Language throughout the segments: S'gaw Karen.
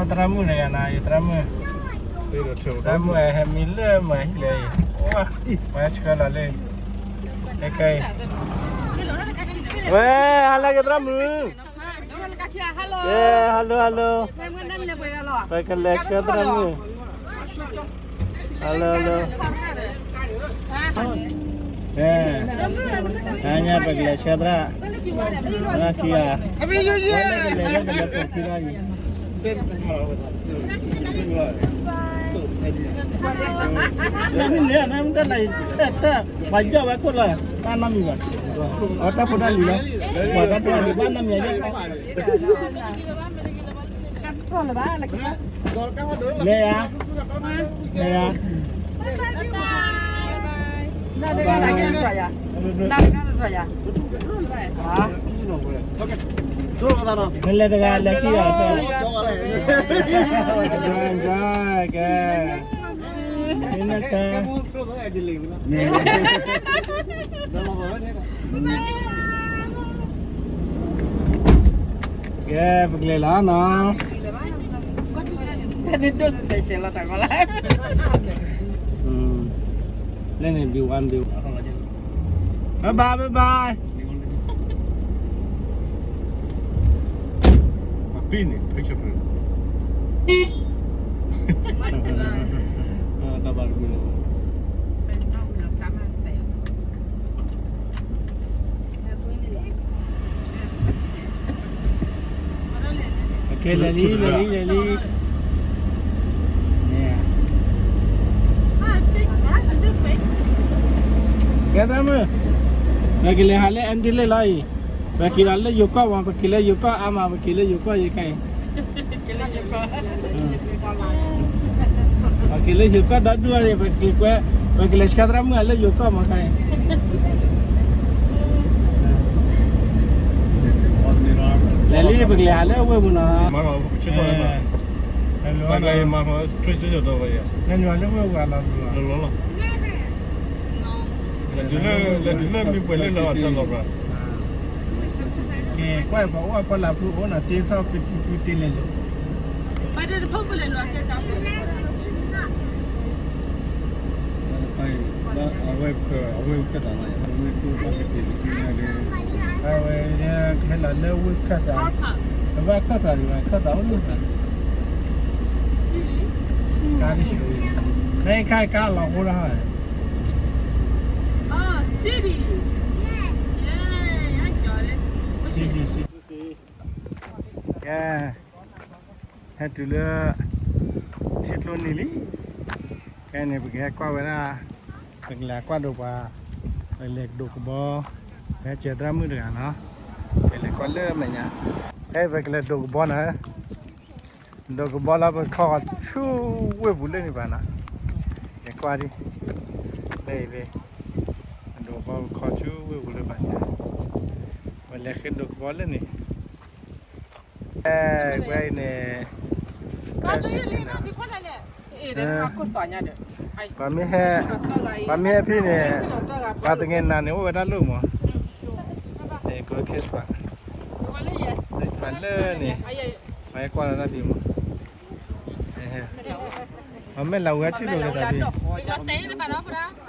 သရၣ်မုၣ်တဂၤနၤ ယသရၣ်မုၣ်, သရၣ်မုၣ်ဟဲမံလၢမၤဟံၣ်လၢအံၤ, မၤဆှၢလီၤလၢ, ခဲအံၤ, ဝဲ, ဟါလၢကသရၣ်မုၣ်, ကဲ, hello hello, ပကလဲၤဆှၢသရၣ်မုၣ်, hello hello, ကဲ, အါညါပကလဲၤဆှၢသရၣ်, သရၣ်ခံဂၤ, ဝဲလၢကလဲၤလၢကလဲၤပိာ်ခံဂၤအံၤ လၢမ့ၢ်န့ၣ် နမ့ၢ်တၢ်လၢအံၤ တၢ်ပှၤယီၢ်ဝဲခိၣ်လီၤ, ဘၣ်နီတမံၤဘၣ်, အတၢ်ဖိတၢ်လံၤလီၤ, ပှၤတၢ်ဖိတၢ်လံၤ ဘၣ်နီတမံၤယဲၢ်, လဲၤယၤ, လဲၤယၤ, နလဲၤတဂၤလဲၤခံဂၤဖဲ, ကဲ, မ့ၢ်နတၢ်, ကဲ, ပကလဲၤလီၤနီၤ, လၢန့ၣ် ဘံဝါဘံဝါ, bye bye bye bye. မပ့ၤန့ၣ် picture တၢ်ဘၣ်တမုာ်လီၤ, ကဲ, လဲၤလံ လဲၤလံ လဲၤလံ, ကဲသရၣ်မုၣ်, ပကလဲၤဟးလၢ Adelaide လီၤအံၤ, ပက့ၤလီၤလၢယိၤကီၢ်မး, ပက့ၤလၢယိၤကီၢ်အါမး, ပက့ၤလၢယိၤကီၢ်ယဲခဲအံၤ, ပက့ၤလၢယိၤကီၢ်ဒီဒူၣ်န့ၣ် ပက့ၤကွဲ, ပကလဲၤဆှၢသရၣ်မုၣ်လၢယိၤကီၢ်မးခဲအံၤ, လဲၤလံ ပကလဲၤဟးလၢဝ့ၢ်ပူၤနီၤ, မၤထီၣ်, လၢဝ့ၢ်ပူၤလီၤ, လဲၤတုၤလၢမ့ၢ်ပှဲၤလၢလီၤအီၤထၢလီၤဘၣ်, ကဲ, ကွၢ်ပှၤအိၣ်အပှၤလၢဖုအိၣ်နီၤ, တ့ထီၣ်ပတံၤပူတ့လဲၤလိာ်, ဘၣ်တဖၣ်လဲၤလီၤကဲတၢ်ဖိ, အဝဲ, အဝဲခၢၣ်သးလီၤ, အဝဲဒိၣ်ထီၣ်ကတ့ၤ, အဝဲ, ဟဲလီၤလၢဝ့ၢ်ခၢၣ်သး, အဘၣ်ခၢၣ်သးဒံးဘၣ်, ခၢၣ်သးအိၣ်လၢ, ကါတဆူ, နကါကါလီၤဃိလီၤ, ကဲ, ဟဲတုၤလၢ ထံကျိနံၤလံ, ခဲအံၤန့ၣ် ပကဟဲကွၢ်ဝဲဒၣ်, ပကလဲၤကွၢ်ဒိးပှၤ, ပလဲၤဒိးကဘီ, ပဟဲစၢၤသရၣ်မုၣ်တဂၤနီၤ, ပလဲၤကွၢ်လၢမဲာ်ညါ, ဟဲပကလဲၤဒိးကဘီနီၤ, ဒိးကဘီလၢပခီဆူဝ့ၢ်ပူၤလၢန့ၣ်ဘၣ်နီၤ, လဲၤကွၢ်ဒံး, လၢအံၤလၢ, ဒိးကဘီပခီဆူဝ့ၢ်ပူၤလၢဘၣ်ညါ, ပလဲၤဃ့ဒိးကဘီလၢန့ၣ် အဲ, ဝဲအံၤန့ၣ်, ပှၤမ့ၢ်ဟဲ, ပှၤမ့ၢ်ဟဲဖဲန့ၣ်, ပှၤသငယ်နၤန့ၣ် အိၣ်ဝဲဒၣ်လိၣ်မး, န့ၣ်ကဲ, ပှၤလၢန့ၣ်, ပှၤဟဲကွၢ်လီၤတၢ်ဖံးမး, ပှၤမဲာ်လၤဝဲထံၣ်လိာ်က့ၤသးဖံး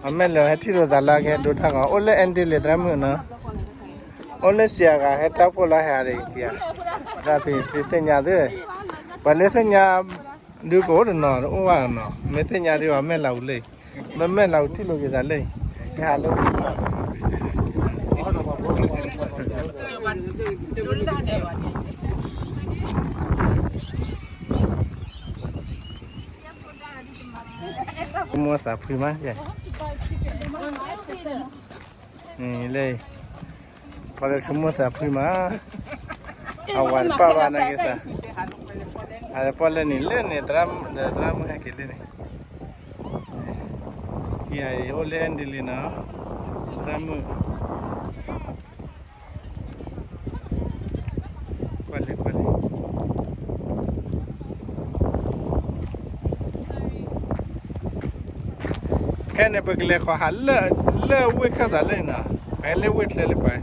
အမဲာ်လၤဟဲထံၣ်လိာ်သးလၢကဟဲဒိတၢ်ဂီၤ, အိၣ်လၢ Adelaide သရၣ်မုၣ်နီၤ, အိၣ်လၢစှၤဂၤဟဲတၢ်ဖိလီၤဟဲဒံး, တၢ်ဖံးသ့ၣ်ညါသ့ၣ်, ပှၤလၢသ့ၣ်ညါ, ဒုးကအိၣ်တနီၤ တအိၣ်ဘၣ်နီၤ, မ့ၢ်သ့ၣ်ညါဒံးဘၣ် မဲာ်လၤဝဲလၢ, မ့ၢ်မဲာ်လၤဝဲထံၣ်လိာ်က့ၤသးလၢ, ကဟးလၢ မိၢ်သးဖှံမး, လၢ, ပှၤလၢဆိကမိၣ်သးဖှံမး, အဝၤတပာ်ဘၣ်နာ်က့ၤသး, အပီၣ်လၢန့ၣ် လၢန့ၣ် သရၣ်မုၣ်ဟဲက့ၤလၢန့ၣ်, ယၤအံၤအိၣ်လၢ Adelaide နီၤ, သရၣ်မုၣ် ကွၢ်လံ ကွၢ်လံ, ခဲန့ၣ် ပကလဲၤဃီၤဟးလၢ, လၢဝ့ၢ်ခၢၣ်သးလၢန့ၣ်နီၤ, ပဟဲလၢဝ့ၢ်ချၢလၢပှၤ,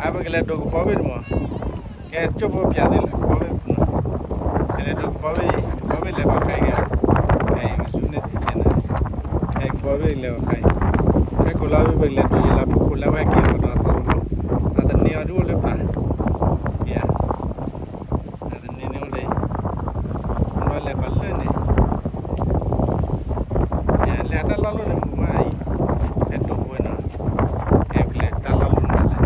အါ ပကလဲၤဒိးကဘီဘ့ၣ်န့ၣ်မး, ကဲကၠိဖိပၠးသ့လၢကဘီဘ့ၣ်ပူၤနီၤ, ပလဲၤဒိးက ဘီဘ့ၣ် ကဘီဘ့ၣ်လဲၤဘၣ်ခါအံၤဂ့ၤ, ကဆူန့ၣ်ထံကဲနၤ, ဟဲကဘီဘ့ၣ်လဲၤဘၣ်ခါအံၤ, ဟဲကိးလီၤဘ့ၣ်ပကလဲၤဒိးယလီၤ ပခိၣ်လၢဝဲက့ၤအီၤဒီးသီတဘီ, အတန့ၢ်အီၤဒ်အိၣ်လၢဖး, အတန့ၢ်န့ၣ်အိၣ်လၢ, ဘီလဲၤပာ်လၢန့ၣ်, လဲၤတၢ်လီၢ်လိၣ်န့ၣ်မုာ်မးအံၤ, ဟဲဒိးဝဲနီၤ, ဟဲကလဲၤတၢ်လီၢ်လိၣ်န့ၣ်လဲၣ်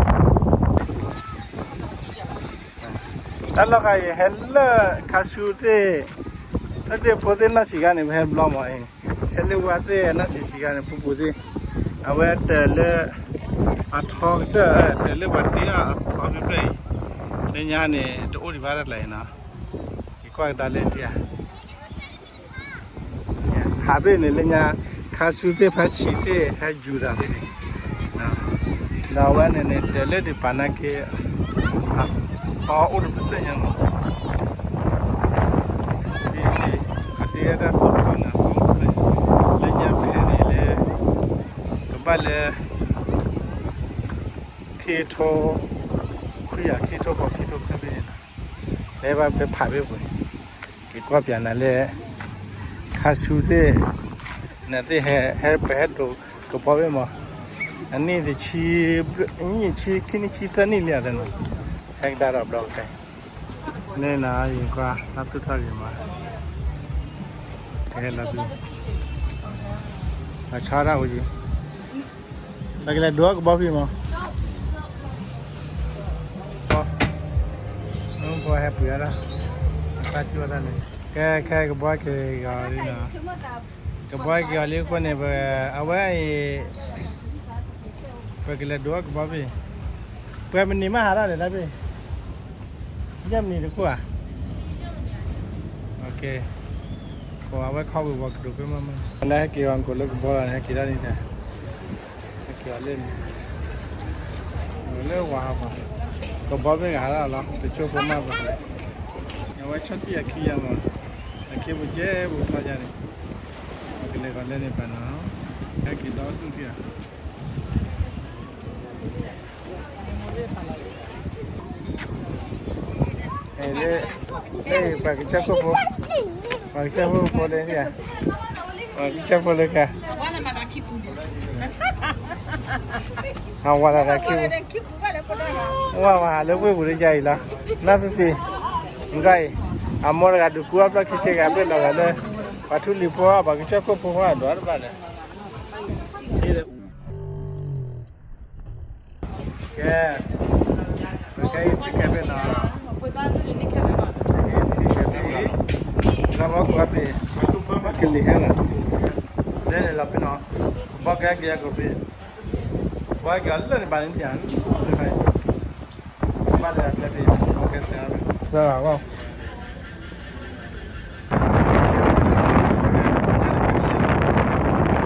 တၢ်လီၢ်ခါအံၤ ဟဲလၢခါဆူသ့ၣ်, လၢသ့ၣ်ဖိသ့ၣ်နီၢ်ဆံးခါန့ၣ် ပဟဲဘျီမးအံၤ, ဆဲးလ့ဝါသ့ၣ်နီၢ်ဆံးဆံးခါန့ၣ် ပူပူသ့ၣ်, အဝဲတၢ်လၢ အထီကတၢၢ် တၢ်လၢပှၤတ့အီၤအထီဖျၢၣ်ဖျၢၣ်အံၤ, လၢညါန့ၣ် တအိၣ်ဒံးဘၣ်တၢ်ကျါအံၤနီၤ, ယကွၢ်ကဒါလၢတၢ် ဖးဘ့ၣ်န့ၣ်လၢညါ, ခါဆူသ့ၣ်ဖးဆံးသ့ၣ်ဟဲယူၤတၢ်သ့ၣ်န့ၣ်, ဒီးအဝဲန့ၣ်န့ၣ် တၢ်လၢဒံးပာ်နာ်က့, အအိၣ်တဖျၢၣ်ညါမး, အတ့တၢ်သိၣ်တဖျၢၣ်န့ၣ်, လၢညါဖဲန့ၣ်လၢ, ကဘၣ်လၢ ခံကထိ ခွံယၤ ခံကထိဃိး ခံကထိခွံဖဲန့ၣ်လီၤ, လဲၤဘၣ်ဖဲဖးဘ့ၣ်ပူၤ, က့ၤကွၢ်ပၠးနၤလၢ ခါဆူသ့ၣ်, နသ့ၣ်ဟဲ ဟဲပဟဲဒိးကဘီဘ့ၣ်မး, အနံၣ်တဆံ, နံၣ်ဆံ ခံနံၣ်ဆံသၢနံၣ်လံအသးနီၤ, ဟဲကဒါဒီးဘျီကတၢၢ်, န့ၣ်နၤ ယကွၢ် တၢ်သူၣ်ထီၣ်ဂ့ၤမး, ကဟဲလီၤ, အဆါတၢ်အိၣ်ယံၤ ပကလဲၤဒိးကဘီဖံးမး, ဘီဟဲပှ့ၤအါဒၣ်, တၢ်ထံၣ်ဝဲဒၣ်န့ၣ်, ကဲ ခဲကဘီက့ၤဂီၤလံနီၤ, ကဘီက့ၤဂီၤလံအဃိန့ၣ် ပ, အဝဲအံၤ ပကလဲၤဒိးကဘီဖံး, ပှဲၤမနံၤမးဟးထီၣ်လဲၣ်တၢ်ဖံး, ယဲၢ်မနံၤတခိၣ်ဧါ, အဝဲခီဝံၤဝီၤကဒိးဖဲမးမး, လၢဟဲက့ၤဂီၤကိးလၢကဘီလီၤန့ၣ် ဟဲက့ၤဒၣ်န့ၣ်, ဟဲက့ၤအီၤလၢန့ၣ်, လၢဝၤဟးဘၣ်, ကဘီမ့ၢ်ဂၤဟးထီၣ်လီၤ တဆိဖိမးဘၣ်, အဝဲဆီၣ်တံၢ်အခံယၤမး, အခံပူၤကဲပူၤထီၣ်ယၤန့ၣ်, ပကလဲၤဂီၤလၢန့ၣ်ပၢ်နီၤ, ဟဲက့ၤဒီဒူၣ်ထံၣ်ဧါ လၢ, လၢပှၤကစၢ်ခိၣ်ဖိ, ပှၤကစၢ်ခိၣ်ဖိလၢ, ပှၤကစၢ်ဖိလၢက, အဝၤလၢခံပူၤ, ဝၤဝၤဟးလၢဝ့ၢ်ပူၤလၢယၤအံၤလီၤ, နၢ်ဖံဖံ, နကွၢ်အံၤ, အမိၢ်တဂၤဒုးကူအဘျီခံဆ့ဂၤဘ့ၣ်လီၤဂာ်လၢ, ပှၤထူလံၤဖိ ပှၤကစၢ်ခိၣ်ဖိအဒိးတဘၣ်လဲၣ် ကဲ, ပကဲအံၤထံကဲဖဲနီၤ, အံၤထံကဲဖဲအံၤ, လၢဘီကွၢ်ဖဲ, ကလံၤဟဲလီၤ, လဲၤလဲၤလီၤဖဲနီၤ, ဘီကဟဲက့ၤယၤကဖဲ, ဘီကဟဲက့ၤအီၤလၢန့ၣ်ဘၣ်န့ၣ်, ဘၣ်လဲၤဖဲ, ဘီကဟဲက့ၤ, သၢဂၤဂီၢ်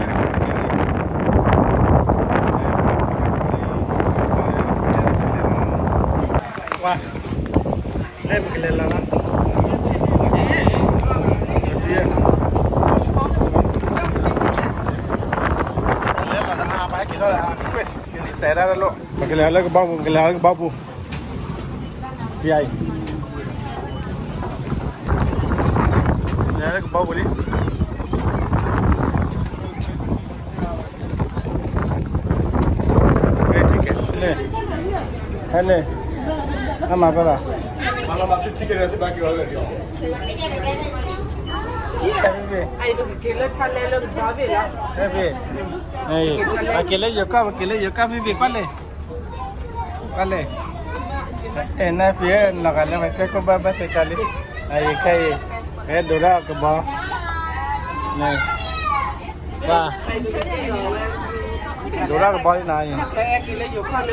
ပှၤ, လၢပကလဲၤလီၤလီၤ, လဲၤလီၤတအါဘၣ်ဟဲက့ၤထီၣ်လၢ, တဲဒၣ်တလိၣ်, ပကလဲၤလၢကဘီပူၤ, ပကလဲၤလၢကဘီပူၤလံ ယအံၤ, လဲၤလၢကဘီပူၤလံ. ဟဲန့ၣ်, အမၤဖဲဘၣ်, ဖဲဖဲ, အက့ၤလၢယိၤကီၢ် ပက့ၤလၢယိၤကီၢ်ဖဲဖဲ ကွၢ်လဲၣ် ကွၢ်လဲၣ်, အဲ နၢ်ဖံးနီၢ်ဂၤလၢပှၤကၢခိၣ်ဘၣ်ဘၣ်သ့ၣ်တၢ်လံ, အအံၤခဲအံၤ, ပဟဲဒိးထီၣ်ကဘီ, ပှၤ, ဒိးထီၣ်ကဘီလံနီၤအံၤ, ဒိးထီၣ်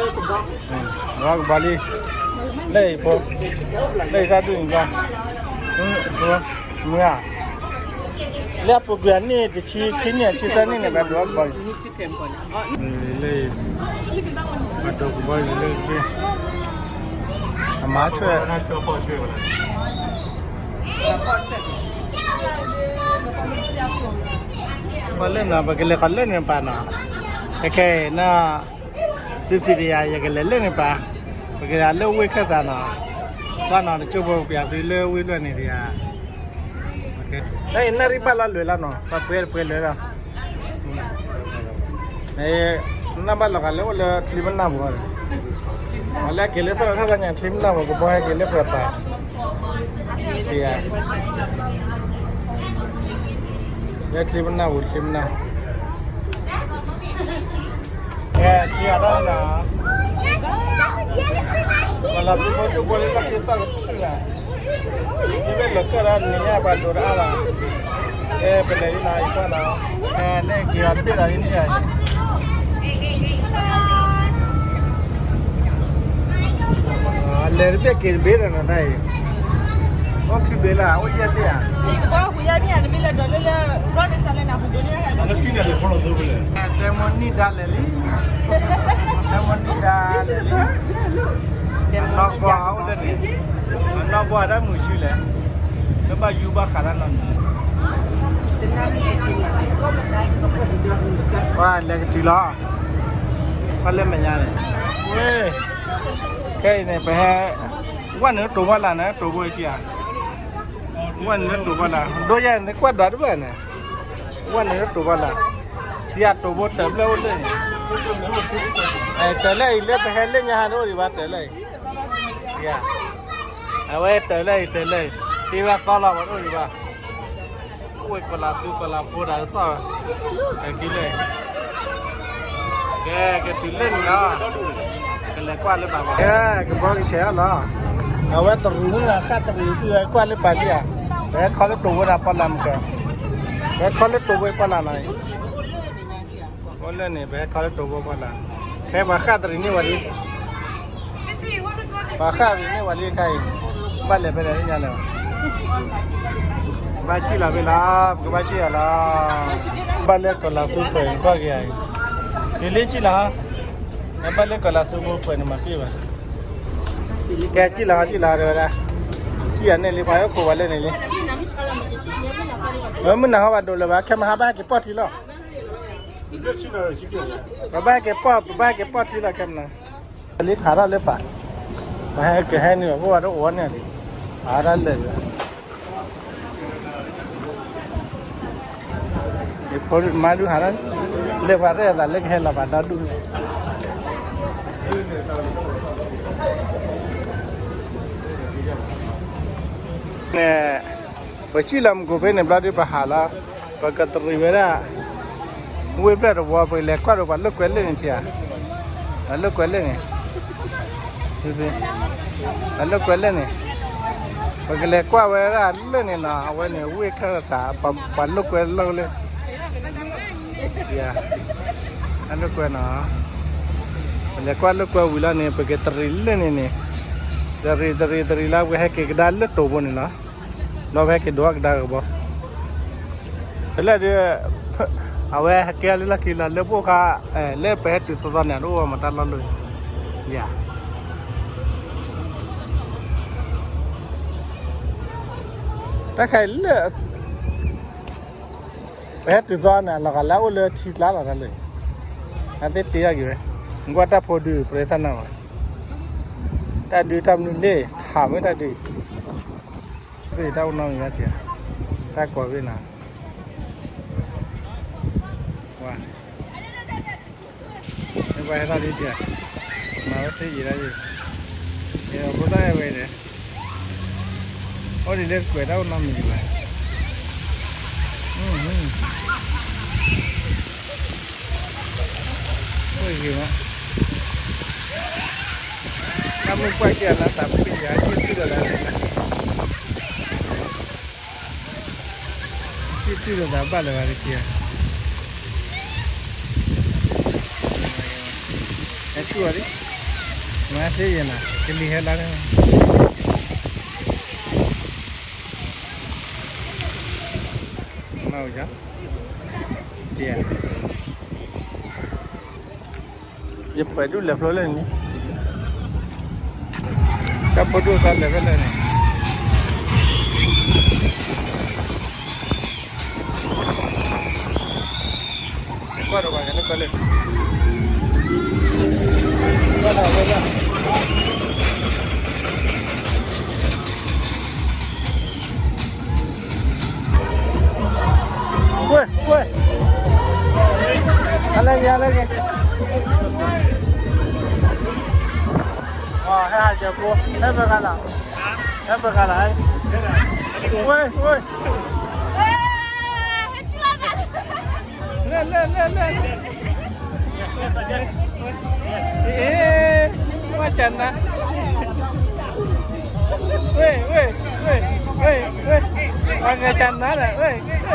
ကဘီလံ, လၢအံၤဖိ, လၢအံၤတၢ်ဒုးန့ၣ်ဘၣ်, မုၢ်ဧါ, လၢအပူၤကွံာ်အနံၣ်တဆံခံနံၣ်အဆံသၢနံၣ်န့ၣ် ပှၤဒိးထီၣ်ကဘီလံ လၢ, ပှၤဒိးကဘီလံလၢ, အမၤဆွဲ, ပှၤလၢနီၤ ပကလဲၤဃီၤလၢန့ၣ်ပၢ်နီၤ, ခဲခဲအံၤနီၤ, သုသံတယၤ ယကလဲၤလၢန့ၣ်ပၢ်, ပကလဲၤလၢဝ့ၢ်ခၢၣ်သးနီၤ, ဘၣ်နီၤ တကၠိဖိပျးသုလၢဝ့ၢ်လွဲၢ်န့ၣ်တယၤ, တၢ်အံၤနၣ်ရံၣ်ဘၣ်လီၤလွဲၤလီၤနီၤ, ပှဲၤပှဲၤလွဲၤလီၤ, နၢ်ဘၣ်လီၤဂာ်လၢအိၣ်လၢချံမနၢ်ပူၤ, အလၢအက့ၤလၢသီၣ်ထီၣ်ဘၣ်ညါချံမနၢ်ပူၤ ကဘီဟဲက့ၤလၢပှဲၤပာ်, လၢချံမနၢ်ပူၤ ချံမနၢ် ကဲ ခံဂၤတၢ်လီၤ, ပှၤလီၤသုဖိဒိၣ်ဘိလၢတၢ်က့ၤသီၣ်ကထူၣ်လီၤ, မ့ၢ်ဘၣ်လီၤကၢၣ်ဒၣ်နံၤညါပှၤဒိးတအါလီၤ, ကဲ ပလဲၤလံနီၤ ယကွၢ်နီၤ, လၢက့ၤအီၤတဘ့ၣ်ဒီးအံၤန့ၣ် လဲၤတဘ့ၣ်က့ၤတဘ့ၣ်ဒီးနီၤတၢ်အံၤ, အိၣ်ခံဘ့ၣ်လၢ အိၣ်ယဲၢ်ဘ့ၣ်ဧါ, တဲမိၣ်နံၣ်ဒါလဲၤလံ, တဲမိၣ်နံၣ်ဒါလဲၤလံ, အနီၢ်ဘီအိၣ်လၢန့ၣ်, အနီၢ်ဘီတၢ်မုာ်ဆူလဲၣ်, လၢဘၣ်ယူဘၣ်ဃးတၢ်နီတမံၤ, ပှၤလဲၤကတုၤလီၤ, ပှၤလၢမဲာ်ညါန့ၣ်, ဝဲ ခဲအံၤန့ၣ် ပဟဲ ဝဲန့ၣ်တိၤဘၣ်လၢ်န့ၣ် တိၤဘိထံဧါ, ဝဲန့ၣ်လၢတိၤဘၣ်လၢ် ဒိယဲန့ၣ် ကွၢ်ဒွးတဘၣ်န့ၣ်, ဝဲန့ၣ်လၢတိၤဘၣ်လၢ်, ထံအတိၤဘိတၢၢ်ဘျဲၣ်အိၣ်လၢန့ၣ်, တၢၢ်လၢအံၤလၢပဟဲလၢညါဟးတအိၣ်ဒံးဘၣ်တၢၢ်လၢအံၤ, အဝဲတၢၢ်လၢအံၤ တၢၢ်လၢအံၤ, သ့ဝဲသီလီၤ ပှၤတအိၣ်ဒံးဘၣ် အိၣ်ဝဲကီၤလၤသူကီၤလၤဖိတၢ်သီၣ်, ကဲလၢ, ကဲ ကတုၤလၢန့ၣ်လီၤ, ကလဲၤကွၢ်လၢဘၣ်ဘၣ်, ကဲ ကဘီကဆဲးအီၤလီၤ, အဝဲတရံးမုၢ်လၢ်ဃၣ်တရံးသုဝဲကွၢ်လၢပာ်ဒံၣ်ဧါ, ပဟဲခီလၢတိၤဘိဒၣ်ပီၣ်လၢ်မကၢ, ပဟဲခီလၢတိၤဘိပီၣ်လၢ်နီၤ, အိၣ်လၢန့ၣ် ပဟဲခီလၢတိၤဘိပီၣ်လၢ်, ခဲပှၤဃၣ်တရံးန့ၢ်ဝဲလံ ပှၤဃၣ်တရံးန့ၢ်ဝဲလံခဲအံၤ, ဘၣ်လဲၤဖဲလဲၣ်ညါလဲၣ်, ဘၣ်ဆံၣ်လီၤဖဲလီၤ, ပကဘၣ်ဆံၣ်အီၤလီၤ, ဘၣ်လၢကီၤလၤသူပှဲၤန့ၣ်ကွၢ်က့ၤအံၤ, လံလံဆံၣ်လီၤ, ဘၣ်လၢကီၤလၤသူဖိပှဲၤန့ၣ်မၤက့ၤဘၣ်, ကဲဆံၣ်လီၤဆံၣ်လီၤတဲဝဲဒၣ်, ဆံၣ်ယၤန့ၣ်လံ ပှၤဟဲခိးဝဲလၢန့ၣ်လံ, မုၢ်နၤဟီဘၣ်ဒိးလၢၤဘၣ် ခဲမဟါဘၣ်ဟဲက့ၤပီၣ်ထံလီၤ, ပဘၣ်ဟဲက့ၤပီၣ် ပဘၣ်ဟဲက့ၤပီၣ်ထံလီၤခဲမနၤ, လံခးထီၣ်လၢပာ်, ပဟဲကဟဲနုာ် ပဝဲတအိၣ်န့ၣ်လံ, ဟးထီၣ်လၢာ်လံ, ယဖိမါဒုးဟးထီၣ်, လၢပှၤရဲၣ်အသးလၢကဟဲလီၤပာ်ဒီဒူၣ်န့ၣ်, န့ၣ် ပစံၣ်လီၤမုၢ်ကိၣ်ဖဲန့ၣ်ဘျီဒုးပဟးလီၤ, ပကတရံးဝဲဒၣ်, ဝ့ၢ်ဖျၢၣ်တဝီ ပကလဲၤကွၢ်ဒီးပှၤလိာ်ကွဲလၢာ်န့ၣ်ထံဧါ, ပှၤလိာ်ကွဲလၢာ်န့ၣ်, ပှၤလိာ်ကွဲလၢာ်န့ၣ်, ပကလဲၤကွၢ်ဝဲဒၣ်လၢာ်န့ၣ်နီၤ အဝဲန့ၣ် ဝ့ၢ်ခဲလၢာ်တၢ် ပှၤလိာ်ကွဲလၢာ်လၢာ်, အလိာ်ကွဲနီၤ, ပလဲၤကွၢ်လိာ်ကွဲဝံၤလီၤန့ၣ် ပကတရံးလၢာ်န့ၣ်န့ၣ်, တရံးတရံးတရံးလၢပဟဲက့ၤကဒါလၢတိၤဘိန့ၣ်လီၤ, လီၤပဟဲက့ၤဒိးကဒါကဘီ လၢဒုး, အဝဲဟဲကဲလၢလီၢ်ခံလီၤလၢပအိၣ်ခါ, လၢပဟဲတုၤသီသီန့ၣ် တအိၣ်မတၤလီၢ်လၢ, ယၤ, တၢ်ခဲအံၤလၢ, ပဟဲတုၤသီန့ၣ် အလီၤဂာ်လၢအအိၣ်လၢထံကျါလီၤတၢ်လၢ, အသ့တ့အီၣ်က့ၤဝဲ, ကွၢ်တၢ်ဖိဒုးပြဲသၣ်နၢ်ဘၣ်, တၢ်ဒုးတၢ်မနုၤန့ၣ် ထးမ့ၢ်တၢ်ဒုး ဘ့ၣ်တၢ်အိၣ်နီတမံၤဘၣ်ဆံး, တၢ်ကိးဘ့ၣ်နၤ, ဝါ, မ့ၢ်ပှၤဟဲထီၣ်ဒ်တံၢ်, မၤဝဲသ့ယံာ်ဒၣ်ယံာ်, ဖိသၣ်အဲၣ်ဝဲန့ၣ်, အိၣ်ဒ်လၢကွဲးတၢ်အိၣ်နီတမံၤဘၣ်, အိၣ်ဂ့ၤမး, တၢ်မုၢ်ကွၢ်က့ၤအလၢသးပ့ၤယၤ ယ့ၢ်သုဒီးလၢ ယ့ၢ်သုဒီးသးဘၣ်လၢၤဘၣ်တက့ၢ်, ဟဲတူၢ်အီၤဒ်, မၤသ့ယဲနၤ ကလံၤဟဲလါန့ၣ်, မၤဝဲ, ယပှဲၤဒူၣ်လဲၤဖျိလၢန့ၣ်, တၢ်ဖိဒိၣ်သးလဲၤဖဲလဲၣ်န့ၣ်, ကွၢ်ထီၣ်ဝဲဒၣ်, ယၤလၢက့ၤ, ဟဲဟးကၢၤဖိ, ဟဲပှဲၤဂၤလီၤ, ဟဲပှဲၤဂၤလီၤ, ဝဲ, ဝဲ, လဲၤ, လဲၤ, လဲၤ, လဲၤ, အ့, ဝဲကနါ, ဝဲ, ဝဲ, ဝဲ, ဝဲ, ဝဲ, ဝဲကနါဒီး, ဝဲ က့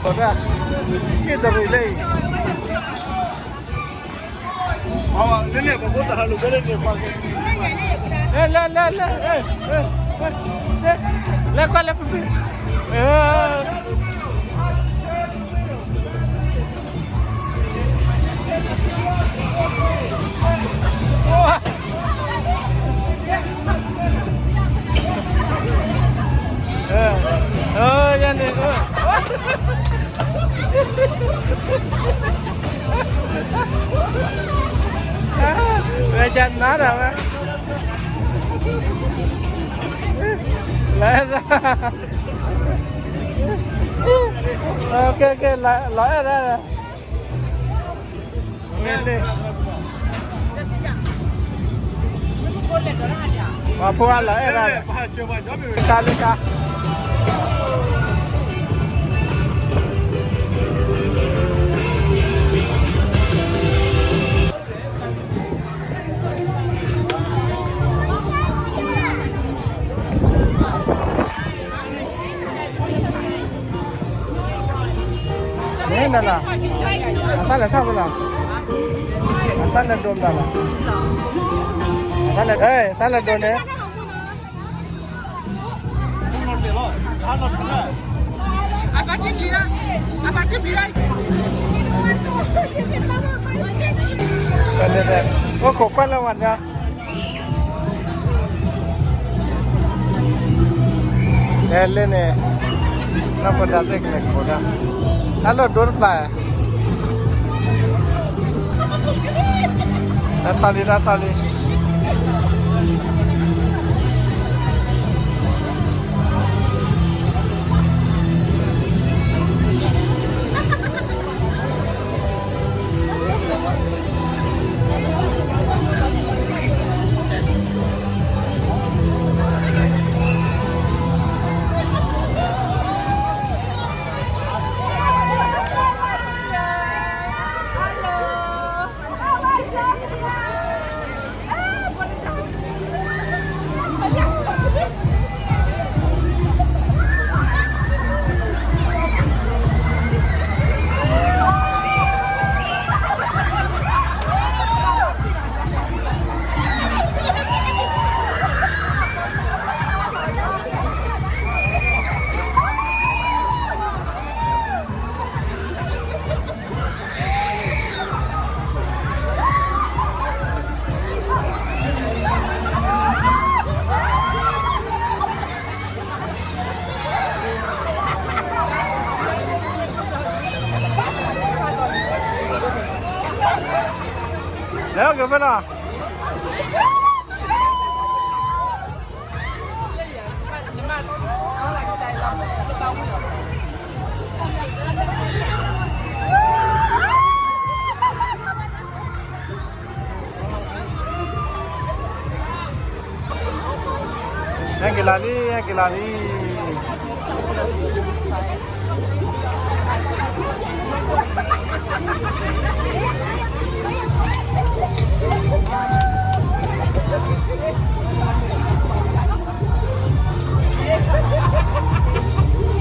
ၤတရံးလၢအံၤ, လဲၤ, လဲၤ, လဲၤ, လဲၤ, လဲၤကွၢ်လၢပပံၤ, ယၤန့ၣ်, ဝဲကနါဒီးဝဲ, လၢ, ကဲ, ကဲ, လီၤအဲၣ်ဒၣ်, မ့ၢ်လၢ ပှၤဖိအလီၤအဲၣ်ဒၣ်, တၢ်လၢတၢ် မ့ၢ်နလီၤ, အတၢ်လဲၤထီၣ်ဖဲလီၤ, အတၢ်လဲၤဒိးမတၤလီၤ, အတၢ်လဲၤ, တၢ်လဲၤဒိးန့ၣ်, အိၣ်ခိးကွၢ်လၢဝဲန့ၣ်, တဲလၢန့ၣ်, နီၢ်ဖိဒါသ့ၣ်ကလဲၤခိးဒၣ်, တၢ်လၢဒိတပျၢ်, တၢ်ထီလံ တၢ်ထီလံ. လဲၤအိၣ်က့ၤဖဲလီၤ. ဟဲက့ၤလီၤလံ ဟဲက့ၤလီၤလံ.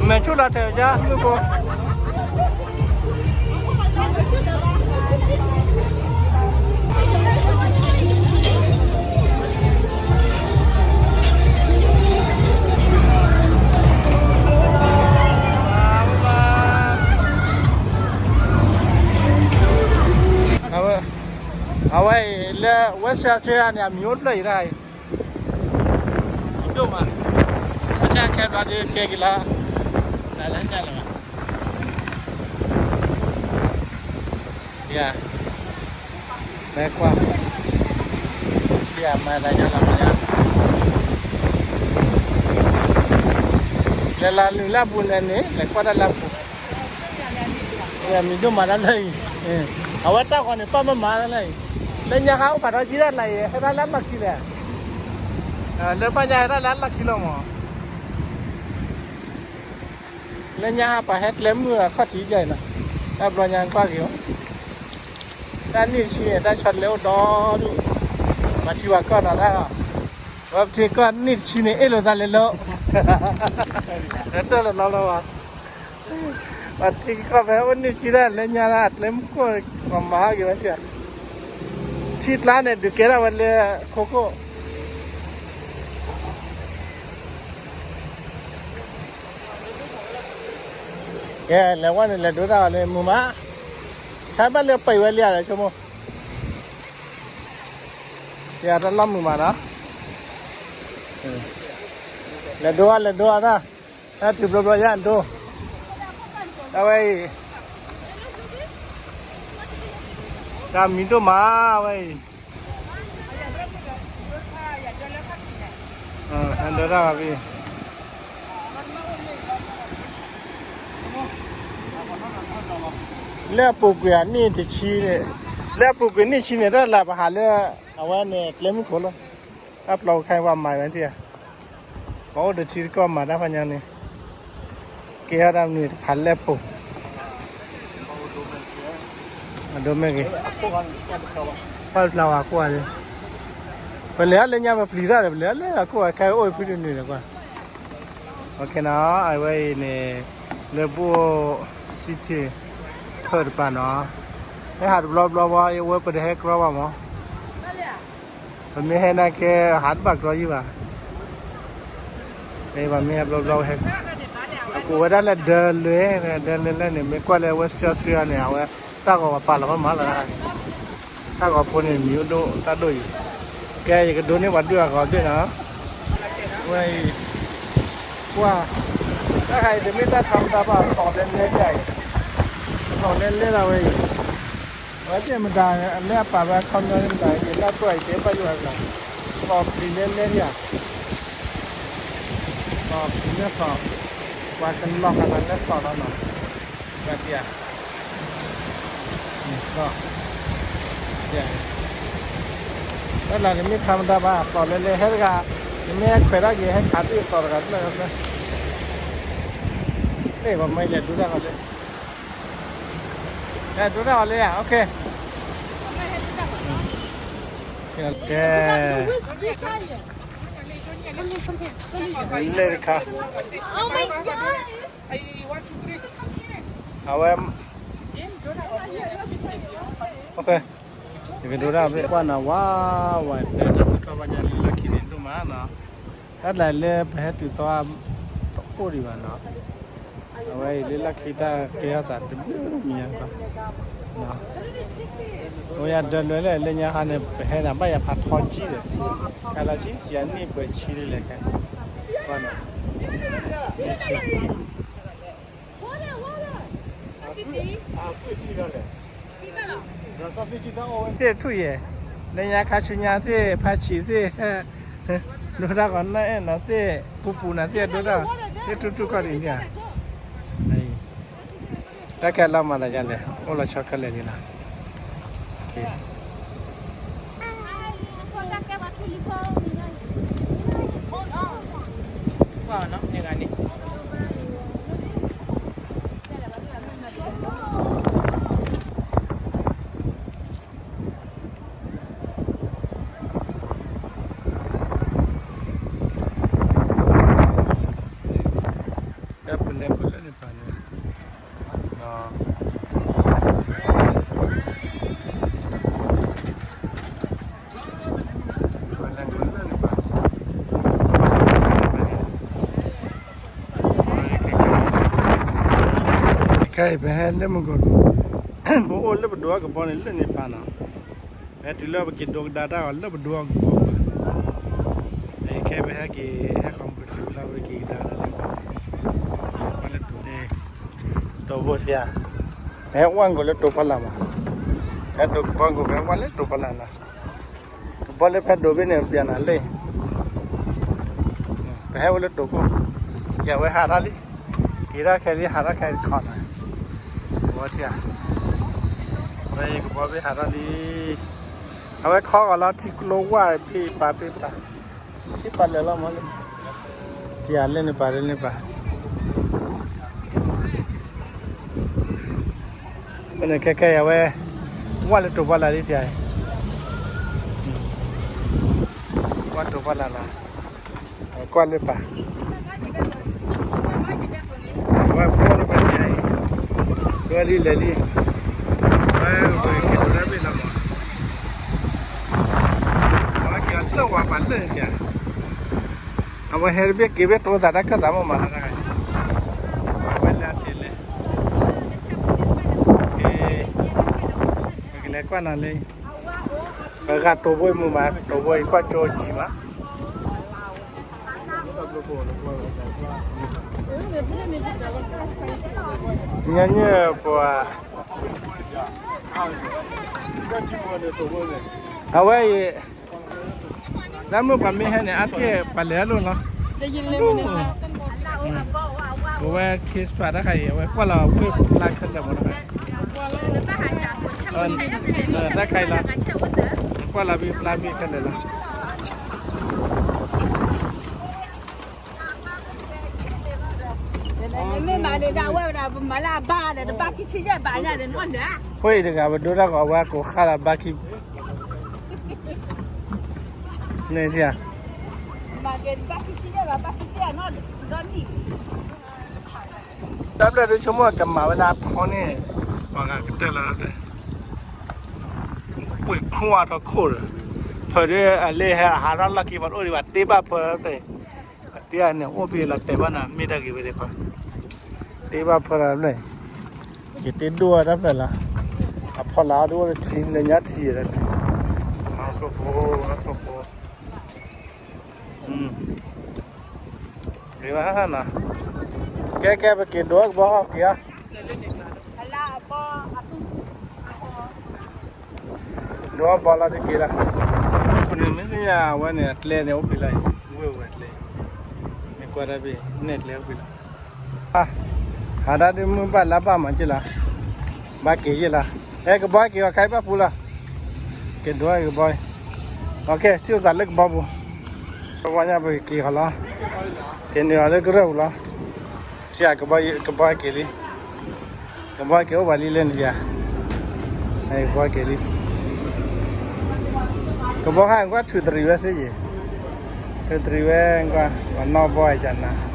မဲာ်ဆူၣ်လီၤထဲးကါ မုၢ်ဖိ. အဝဲအံၤလၢ Western Australia န့ၣ် အမံၤအိၣ်တဖျၢၣ်အံၤတခါအံၤ ဒိၣ်မး, အဆၣ်ခဲဘျီဒုးကဲက့ၤလီၤ, တၢ်လၢညါလၢၤဘၣ်, ယၤ, မဲကွၢ်, ယၤမၤတၢ်ညါလီၤမးယၤ, လဲၤလၢနုာ်လၢအပူၤန့ၣ်န့ၣ် လဲၤကွၢ်တၢ်လၢအပူၤ, မံၤဒိၣ်မးတၢ်လၢအံၤ, အဝဲတၢ်ဂီၤန့ၣ် ပၢ်မၢမၤတၢ်လၢအံၤ, လၢညါခါအိၣ်ဖးထီကံတၢ်လၢအံၤ ဟဲတၢ်လၢအလီၢ်ခံလဲၣ်, လၢဘၣ်ညါဟဲတၢ်လၢအလီၢ်ခံလီၤမး, လၢညါပှၤဟဲကျဲမုၢ်အခီၣ်ထံးယဲၢ်အံၤနီၤ, တၢ်ဘျီညါကွၢ်က့ၤအီၤ, တၢ်နံၣ်တဆံန့ၣ် တၢ်ဆီတလဲအိၣ်ဒီဒူၣ်, ပှၤထံပှၤကီၢ်နီၤတၢ်လီၤ, ဝဲပထံကီၢ်နံၣ်တဆံန့ၣ် အ့ၣ်လိာ်သးလဲၤလိာ်, တၢ်လၢနီၤလီၤဘၣ်, ပှၤထံကီၢ်ဖဲအိၣ်နံၣ်တဆံတၢ်လၢညါလၢအကျဲမုၢ်ခိၣ် ပှၤမၤဟီၣ်က့ၤဝဲ, ထံကျါန့ၣ် ဒုးကဲထီၣ်ဝဲလၢခိခိၣ် ကဲ လဲၤဝဲန့ၣ် လဲၤဒိတၢ်အီၤလၢမုာ်မး, ဟဲဘၣ်လၢပှဲၤဝဲလံဧါ လဲၤဆိကမိၣ်, ယတၢ်လီၢ်မုာ်မးနီၤ, လဲၤဒိအီၤ လဲၤဒိအီၤတၢ်, တၢ်တုၤဘျီဘျီယဒိ, အဝဲအံၤ, တၢ်မံၤဒိၣ်မးဝဲအံၤ ဒၢတၢ်ဘၣ်ဖံ, လၢအပူၤကွံာ်အနံၣ်တဆံန့ၣ်, လၢအပူၤကွံာ်နံၣ်ဆံန့ၣ် တၢ်လၢပဟးလၢ အဝဲန့ၣ် ကျဲမုၢ်ခိၣ်လီၤ, တၢ်ပျီခါပှၤမၤဝဲထံဧါ, ပှၤအိၣ်တထံတကီၢ်မၤတၢ်ဖးညါန့ၣ်, ကဲထီၣ်တၢ်မနုၤတဖးလၢပူၤ အဒိမ့ၢ်ဂ့ၤ, ပှၢ်ဖျါဝဲအကိးဂၤန့ၣ်, ပလဲၤအီၤလၢညါပပျံၤတၢ်ဒီး ပလဲၤအီၤလၢအကိးဂၤခဲအိၣ်ဖုတနုာ်ဒီးကွၢ်, အဝဲအံၤန့ၣ်, လၢပအိၣ် city ဖၢၣ်တပၤနီၤ, ဟဲဟးတဘျီဘျီဝဲ အဝဲပတဟဲကြီဘၣ်မး ပမ့ၢ်ဟဲနာ်က့ ဟးတဘၣ်ကြီယံာ်ဘၣ်, ပမ့ၢ်ဟဲဘျီဘျီဟဲ, အကိးဝဲဒၣ်လၢဒၢလွဲ, ဒၢလွဲလၢန့ၣ် မ့ၢ်ကွၢ်လၢ Western Australia န့ၣ် အဝဲတၢ်ဂီၤပာ်လီၤမးလီၤ, တၢ်ဂီၤဖိန့ၣ် မံၤအိၣ်ဒိၣ်တၢ်ဒိၣ်အံၤ, ကဲ ယကဒိးန့ၢ်ပှၤဒုၣ်အဂီၤဒုၣ်နီၤ, ဝဲအံၤ, ကွၢ်, တၢ်ခါအံၤတမ့ၢ်တၢ်ထီမတၤဘၣ် အသီၣ်လဲလဲဒၣ်အံၤ, အသီၣ်လဲလဲဒၣ်ဝဲအံၤ အဝဲသ့ၣ်မတၤ လၢအပာ်ဝဲအခီပညီမတၤ ယနၢ်ပၢၢ်အံၤ တဲဘၣ်ယိၣ်အသး, သီၣ်ပျံၤလဲလဲဒၣ်ဧါ, သီၣ်ပျံၤလၢသီၣ်, ပှၤကလီၤဃာ်သးလၢသီၣ်လီၤနီၤ, ဘၣ်တံၢ်ဧါ, သီၣ်, တၢ်လၢနမ့ၢ်ထီမတၤဘၣ် သီၣ်လဲလဲ ဟဲတဂၤ, နမ့ၢ်ဟဲခွဲးထီၣ်က့ၤ ဟဲခးသ့ၣ်သီၣ်တဂၤတဖျၢၣ်ဖျၢၣ်, မ့ၢ်ပှၤမၢလဲၤဒိတၢ်ဃီလၢ အဲ ဒိတၢ်အီၤလၢယၤ okay, ကဲ, လဲၤတခါ, အဝဲ, okay, ယကဒိတၢ်ဘၣ် ကွၢ်နၤဝါဝဲ တၢ်မုၢ်ထီၣ်ဘၣ်ညါလၢလၢခံန့ၣ်ဒိၣ်မးနီၤ, တၢ်ဒၣ်လၢပဟဲတုၤသီ တအိၣ်ဒံးဘၣ်နီၤ, အဝဲအံၤလၢလၢခံတၢ်ကဲထီၣ်သးတဘျုးမံၤညါ, အဝဲယဒၢလွဲလၢလၢညါခါန့ၣ် ပဟဲနၤဘၣ်ယၤဖးထီကံဒီး, ခဲလၢာ်ဆံယၤနံၣ်ပှဲၤဆံဒ်လဲၣ်ခဲ, ကွၢ်နၤ, သ့ၣ်ထူၣ်ယဲၢ်, လၢညါခါဆူညါသ့ၣ်ဖးဆံးသ့ၣ်, ဒိတၢ်ဂီၤနၢ်အဲၣ်နၤသ့ၣ် ပူၤပူၤနၤသ့ၣ်ဒိတၢ်, သ့ၣ်ထူၣ်ထူၣ်ခီၣ်ဒ်န့ၣ်ဧါ, တၢ်ခဲလၢာ်မၤသးဒ်လဲၣ် အိၣ်လီၤဆီခဲလၢာ်ဒ်နီၤ, ကွၢ်နီၤန့ၣ်ဂၤန့ၣ် တၢ်ပလဲပလၢန့ၣ်ပာ်န့ၣ်, ခဲအံၤပဟဲလၢမုၢ်ကီၢ်, ပအိၣ်လၢပဒိးအကဘီန့ၣ် လၢန့ၣ်ပာ်နီၤ, ပဟဲတုၤလၢပက့ၤဒိကဒါတၢ်အီၤလၢပဒိးအကဘီ, ခဲအံၤပဟဲက့ၤဟဲဃီၤမုၢ်ကတုၤလၢပက့ၤကဒါလၢန့ၣ်ပာ်, လၢတိၤ, တိၤဘိဆံးဧါ, ပဟဲဝဲၢ်ကီၤလၢတိၤဖီလာ်မး, ဟဲဒိးကဘီကီၢ် ပဟဲဝဲၢ်လၢတိၤဖီလာ်နီၤ ကဘီလၢဖဲဒိးဘ့ၣ်န့ၣ် ပျးနၤလၢ, ပဟဲအိၣ်လၢတိၤခိၣ်, ယဝဲဟးထီၣ်လံ, က့ၤထီၣ်ခဲလံ ဟးထီၣ်ခဲတခီနီၤ, ဝဲထံဧါ, ဝဲယကဘီဘ့ၣ်ဟးထီၣ်လံ, အဝဲခီဂီၤလီၤထံကျိဝါဘ့ၣ်ပာ်ဘ့ၣ်ပာ်, ထံပာ်လၢာ်လီၤမးလံ, ထံဧါ လၢန့ၣ်ပာ်လၢန့ၣ်ပာ် မ့ၢ်န့ၣ်ခဲခဲအံၤအဝဲ, ဝဲလၢတိာ်ပှၢ်လၢ်လံထံဧါ, ဝဲတိာ်ပှၢ်လၢ်လီၤ, ကွၢ်လၢပာ်, အဝဲပှၢ်လၢပာ်ထံဧါအံၤ, ပှၢ်လံလဲၤလံ, အဝဲပက့ၤဒိးတၢ်ဘ့ၣ်လီၤမး, အဝဲက့ၤအီၤလၢဝၤပာ်လၢာ်ထံဧါ, အဝဲဟဲတဘ့ၣ်က့ၤဘ့ၣ်တိသးတၢ်ခၢၣ်သးမးမးလီၤတၢ်ဂၤ, အဝဲလၢအဆံးလဲၣ်, ပကလဲၤကွၢ်နီၤလံ, ပဂၤတိာ်ဘိအံၤမုာ်မး တိာ်ဘိအံၤကွၢ်ကၠိကံမး ညီနုၢ်ပှၤ, အဝဲအံၤ, လၢမုၢ်ပှၤမ့ၢ်ဟဲန့ၣ် အါတက့ၢ်ပှၤလဲၤအလိၤလီၤ, အဝဲ case ပာ်တၢ်ခါအံၤ အဝဲကွၢ်လီၤဝ့ၢ်ပူၤဖျါခဲလၢာ်မးတခါ, တၢ်ခါအံၤလီၤ, ကွၢ်လီၤဝ့ၢ်ဖျါဘ့ၣ်ခဲလၢာ်လီၤ. မ့ၢ်မၤန့ၣ်ဒၣ်ဝဲဒၣ် ပမၤလၢအဘါဒီး တဘါခံဆံယဲၢ်ဘးညါဒီး နအီၣ်လၢာ်, ဖိအံၤတဂၤ ပဒိတၢ်ဂီၤဝဲကိးဃါဒီးဘါခံ, န့ၣ်ဧါ, မၤက့ၤတဘါခံဆံယဲၢ်ဘး ဘါခံဆံယဲၢ်နီၤ, ဒီနံၣ် တၢ်ဘျၢၣ်ဒုးဆိကမိၣ်ကမၤဝဲလၢအထီန့ၣ်, ပှၤဂၤကတၢၢ်လီၤ, ဝ့ၢ်ခိၣ်အါထီၣ်ခိၣ်ဒီး, ဖဲဒၣ်အလ့ဟဲအဟးထီၣ်လီၢ်ခံ ပှၤတအိၣ်ဒံးဘၣ် တ့ဘၣ်ဖၢဖဲ, ပတ့အန့ၣ် အိၣ်ဖဲလီၤတဲာ်ဘၣ်နၤ မ့ၢ်တၢ်ဂ့ၤဝဲဒၣ်ခီ, တ့ဘၣ်ဖၢလီၤတဖျၢၣ်, ယတ့ဒိၣ်ဝဲတဖျၢၣ်လီၤ, အဖီလာ်အီၤဒ်အိၣ်လၢထံလၢညါထံဒီး, ဟီၣ်ခိၣ်ဖိ, ဟီၣ်ခိၣ်ဖိ ဂ့ၤဘၣ်နီၤ, ကဲကဲ ပက့ၤဒိးကဘီက့ၤဧါ, ဒိးဘီလီၤတက့ၤလီၤ, န့ၣ်မ့ၢ်သ့ၣ်ညါဝဲန့ၣ် အကျဲန့ၣ် အိၣ်ဖဲလီၤအံၤ ဝ့ၢ်ဝဲကျဲ, မ့ၢ်ကွၢ်တၢ်ဖဲ နဲၣ်ကျဲအိၣ်ဖဲလီၤ ဟးတၢ်ဒုးမုၢ်ဘၣ်လါဘၣ်မၤက့ၤလီၤ, ဘၣ်က့ၤယ့ၢ်လီၤ, အဲ ကဘီက့ၤအီၤခါအံၤဘၣ်ပူၤလီၤ, က့ၤဒိးကဘီ, ထံၣ်အိၣ်သးလၢကဘီပူၤ, ကဘီညါပက့ၤဃီလီၤ, က့ၤနုာ်အီၤလၢကရၢၢ်ပူၤလီၤ, ထံၣ်ဧါ ကဘီက့ၤလံ, ကဘီက့ၤအိၣ်ဘၣ်လံလၢန့ၣ်ယါ, ကဘီက့ၤလံ, ကဘီဟါကွၢ်ထုးတရံးဝဲသ့ၣ်ယဲၢ်, ထုးတရံးဝဲကွၢ် ပှၤနီၣ်ဘီအကနၤ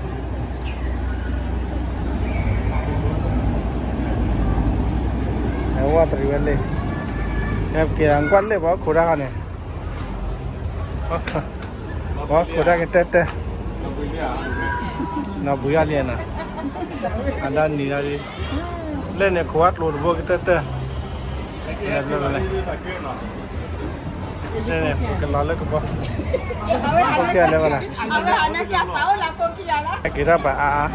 အဝဲတရံးဝဲလၢ, ဟဲက့ၤကွၢ်လၢပှၤအိၣ်ခိးတၢ်ဃီန့ၣ်, ပှၤအိၣ်ခိးတၢ်ကတၢၢ်တၢၢ်, နီၢ်ဘှံးအီၤလံနီၤ, အဒၣ်နံၤဒၣ်လံ, လၢန့ၣ်ခိးအကျိၤတဘိကတၢၢ်တၢၢ်, လၢန့ၣ် ကလီၤလၢကဘီ, ကလီၤလၢကဘီ, က့ၤထီၣ်ဘၣ်အါအါ,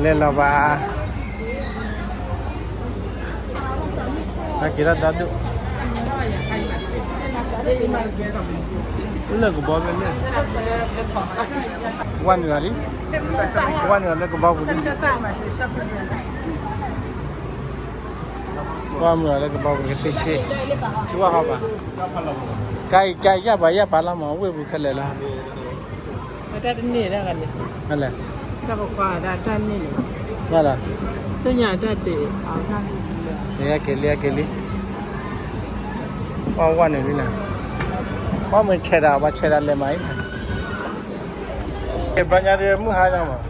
လဲၤလီၤဘၣ်အါအါ, က့ၤထီၣ်ဒီဒူၣ်, လၢကဘီဖဲန့ၣ်, ဝဲနုာ်လံ, ဝဲနုာ်လၢကဘီပူၤလံ ကွၢ်မုာ်လၢကဘီပူၤကသ့ဆ့, ထံဝါဟီဘၣ်, ကါအံၤကါအံၤယၢ်ပာ်ယၢ်ပာ်လီၤမး ဝ့ၢ်ပူၤခဲလၢာ်လီၤ, တၢ်တန့ၢ်ဒၣ်ဂၤန့ၣ်, တၢ်ပကွၢ်ဒၣ်တၢ်န့ၢ်န့ၣ်, တၢ်ညါတၢ်ဒ့ၣ်, က့ၤလံက့ၤလံ, ပှၤဝါန့ၣ်လံနၤ, ပှၤမ့ၢ်ဆဲးဒၣ် ပှၤဆဲးဒၣ်လဲၤမးအံၤ, က့ၤဘျီညါဒီးမုၢ်ဟါညါမး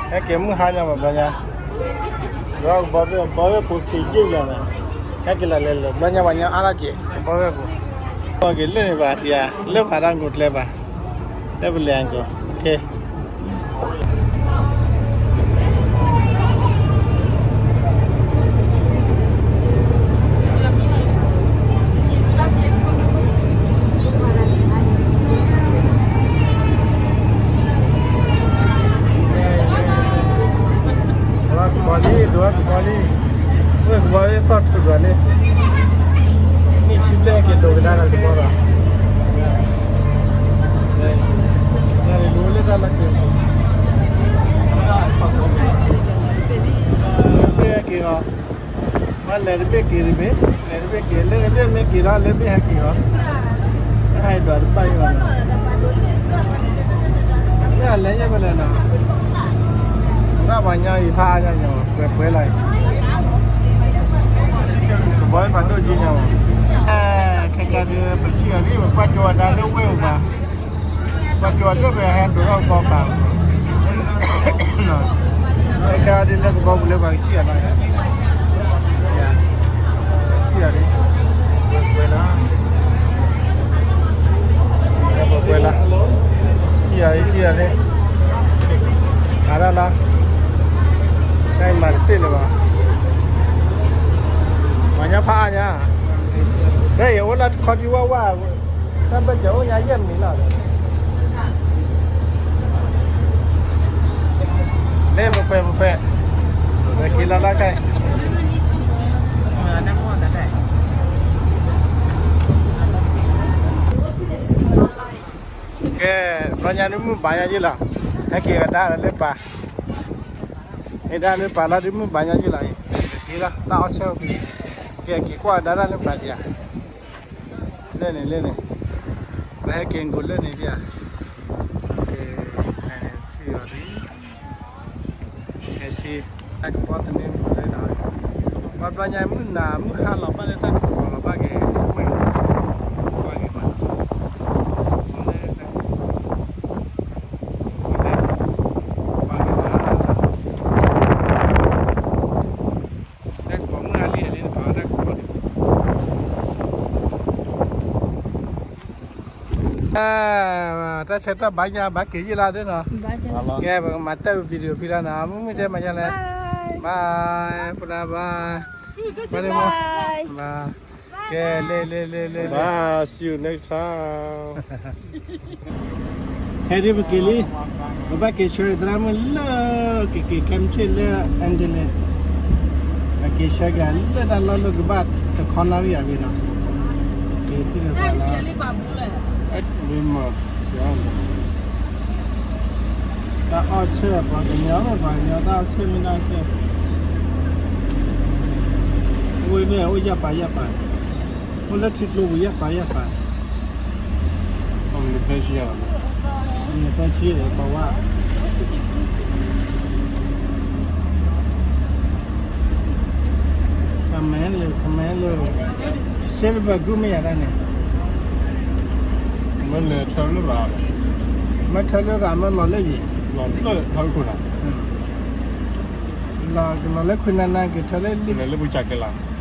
ဟဲက့ၤမုၢ်ဟါညါမးဘျီညါ, ဒီးကဘီဖဲ ကဘီဖဲပူၤက့ၤယ့ၢ်ယၤန့ၣ်, ဟဲက့ၤလီၤလဲၤလီၤ ဘျီညါပှၤညါအါထီၣ်က့ၤ ကဘီဖဲပူၤ, ကဘီက့ၤလၢန့ၣ်ဘၣ်ထံဧါ, လၢဖးတၢ်ကိးကျဲဘၣ်, လၢပလဲၤအကီး, ဒိးကဘီလံ, ဒိးကဘီလံ, ဝဲကဘီလံ သီၣ်ထူၣ်ဒိးလံ, နံၣ်ဆံဘျဲၣ်က့ၤဒိးကဒါဒီးကဘီဒီး, နၤလံၤလိၤလၢတၢ်လၢ လၢဘ့ၣ်ဟဲက့ၤအီၤ, ဟဲဒွးတဘၣ်အီၤ, မ့ၢ်အလဲၤယဲၢ်ဖဲလဲၣ်နီၤ, တၢ်ပှၤညီအံၤဖးအါညါညီ ပှဲၤပှဲၤလီၤ, ကဘီဖးဒိၣ်က့ညါမး, ခဲကဒီး ပထံၣ်အီၤလံ ပကွၢ်ကၠီၤဝဲဒၣ်လၢဝ့ၢ်အိၣ်ဘၣ် ပှၤကၠီၤလၢပဟဲဒိးထီၣ်ကဘီပာ်, တၢ်ဒ်လၢကဘီပူၤလၢပှၤကထံၣ်အီၤလီၤ, ထံၣ်အီၤလံ, ပှဲၤလီၤ, ပှဲၤလီၤ, ထံၣ်အီၤလံ ထံၣ်အီၤလံ, မၤတၢ်လီၤ, တၢ်အံၤမၤတသ့လၢၤဘၣ်, ပှၤညီဖးအါညါ, လၢယအိၣ်လၢတခီဒံဝၣ်ဝၣ် တၢ်ဘၢၣ်စၢၤအိၣ်ညါယဲၢ်မံၤလီၤ, လၢပပှဲၤပပှဲၤ, ပက့ၤလီၤလၢခဲအံၤ, ကဲ, ဘျီညါဒုးမုၢ်ဘၣ်ညါယုၢ်လီၤ, ဟဲက့ၤကဒါလၢပၢ်, မ့ၢ်ဒၣ်လၢပၢ်လီၤဒုးမုၢ်ဘၣ်ညါယုၢ်လီၤအံၤ, က့ၤလီၤ တၢ်အီၣ်ဆၢအိၣ်က့ၤ, က့ၤက့ၤကွၢ်ကဒါတၢ်လၢပၢ်ဒံးဧါ လၢန့ၣ်လၢန့ၣ်, ပဟဲက့ၤကိးလၢန့ၣ်ဒံးဧါ, ထံၣ်အီၤဒံး, ဟဲထံၣ်, တၢ်ကပီၤတန့ၢ်မုၢ်လၢနီၤ, ပှၤဘျီညါမုၢ်နၤမုၢ်ဟါလီၤဘၣ်လၢတၢ်ကပီၤလီၤဘၣ်က့ၤ, ဘၣ်က့ၤမး, လၢတၢ်ကပီၤ, ဘၣ်က့ၤမး တၢ်ကပီၤမုၢ်ဟါလံ အလံတဖၣ်တၢ်ကပီၤန့ၣ်, တၢ်ဆၢတၢ်ဘါညါဘၣ်က့ၤယံာ်လၢဒ်နီၤ, ကဲ ပကမၤတၢ် video ဖံလၢနီၤ, မုၢ်မုၢ်တဲမၤယါလဲၣ်, bye, ပဒၣ် bye, bye, ကဲ လ့လ့လ့လ့လ့ bye, see you next time. ခဲဒ်ပက့ၤလံ, ပဘၣ်က့ၤဆှၢသရၣ်မုၣ်လၢ ကက့ၤခဲမုၢ်ဆ့ၣ်လၢ Adelaide, ပက့ၤဆှၢက့ၤလၢတၢ်လီၢ်လၢကဘၣ်တခီနၣ်ရံၣ်အဂ့ၢ်နီၤ, က့ၤထံၣ်လၢပှၤလီၤ, တၢ်အီၣ်ဆၢပှၤကညီ ပှၤကညီတၢ်အီၣ်ဆၢမ့ၢ်တၢ်ဆၢ, အိၣ်မ့ၢ်အိၣ်ယၢ်ပာ်ယၢ်ပာ်, အိၣ်လၢထံကျိပူၤယၢ်ပာ်ယၢ်ပာ်, နသၢဆံဒီးပဝါ, ကမဲလၢ ကမဲလၢ silver good မ့ၢ်ယၤဒၣ်န့ၣ်, မ့ၢ်လၢထၢလၢရၤ, မ့ၢ်ထၢလၢရၤ မ့ၢ်လီၤလၢယံၤ, လီၤလၢထၢခိၣ်နၤ, လီၤကလီၤလၢခွံနၤနၤ ကထၢလၢလံ လၢပူၤကကဲလီၤ